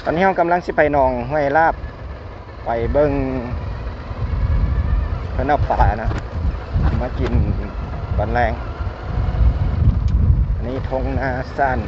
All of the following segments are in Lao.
ຕອນນີ້ເຮົາກຳລັງຊິໄປໜອງຫ້ວຍລາບ ໄປເບິ່ງເພິ່ນເອົາປານະ ມາກິນຕອນແລງ. ອັນນີ້ທົ່ງນາຊານ.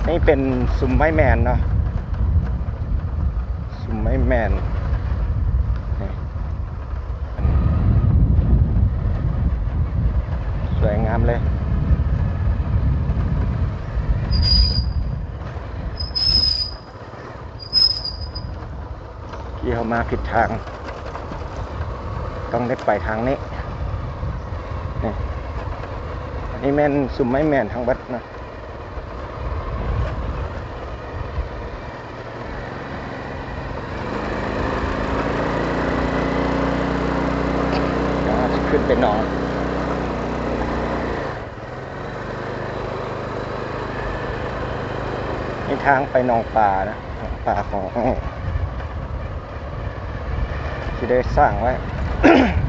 ນີ້ເປັນຊຸມໄມ້ແມນເນາະ ຊຸມໄມ້ແມນ ນີ້ ສວຍງາມເລີຍ. ທີ່ເຮົາມາຜິດທາງ ຕ້ອງໄດ້ໄປທາງນີ້. ນີ້ ອັນນີ້ແມ່ນຊຸມໄມ້ແມນທັງເບິດນະ. ດຽວເຮົາຊິຂຶ້ນໄປໜອງ. ນີ້ທາງໄປໜອງປານະ ໜອງປາຂອງ ທີ່ໄດ້ສ້າງໄວ້.